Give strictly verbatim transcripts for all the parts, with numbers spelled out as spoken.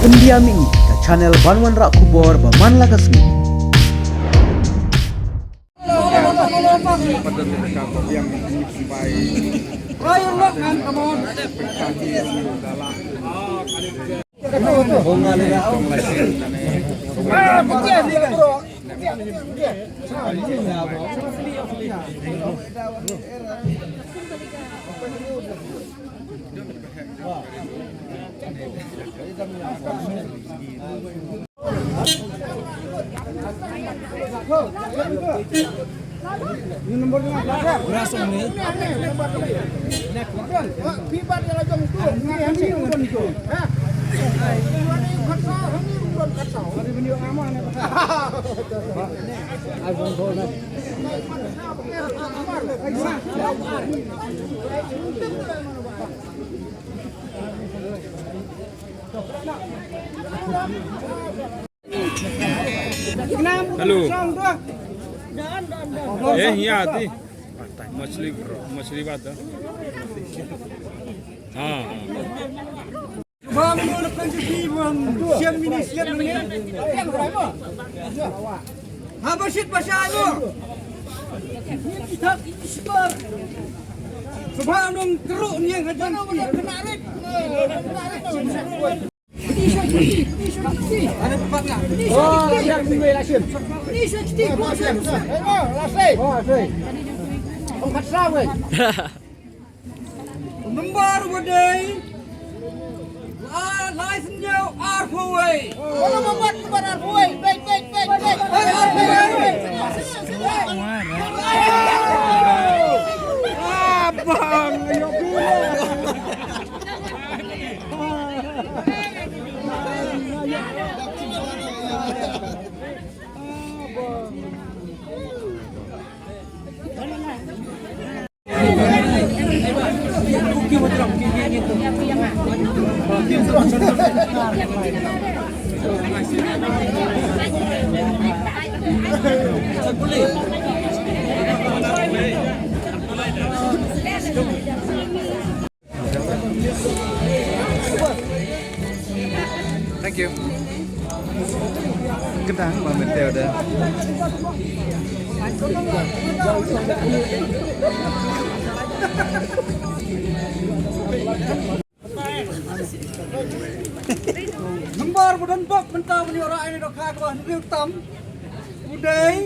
Pyndiam ïa ngi ka channel ban wanrah khubor ba man la ka sngi. Hello. Eh, ya ti. Machli, machli baat hai. Ha. Bang mo na kan si bang siam mini siam mini. Ha, basit basa mo. Sebab nung teruk ni yang kerja. Number one day. Lai sñiaw arphew wei. Wala mabat number arphew wei. Wei, wei, wei, wei. Arphew wei. Abang, ayo gila. Thank you. Kentang, Mama Teo dah. Number ba don bok mynta ban ïoh rah ïa une u dohkha kaba hynriew tam. U dei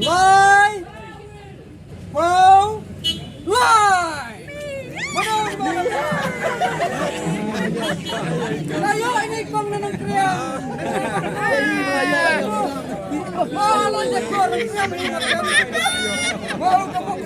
lai phew lai. Mano, mano. Ayo, ini kong na Nongkria. Ah, lai jakor. Wow, ka bok.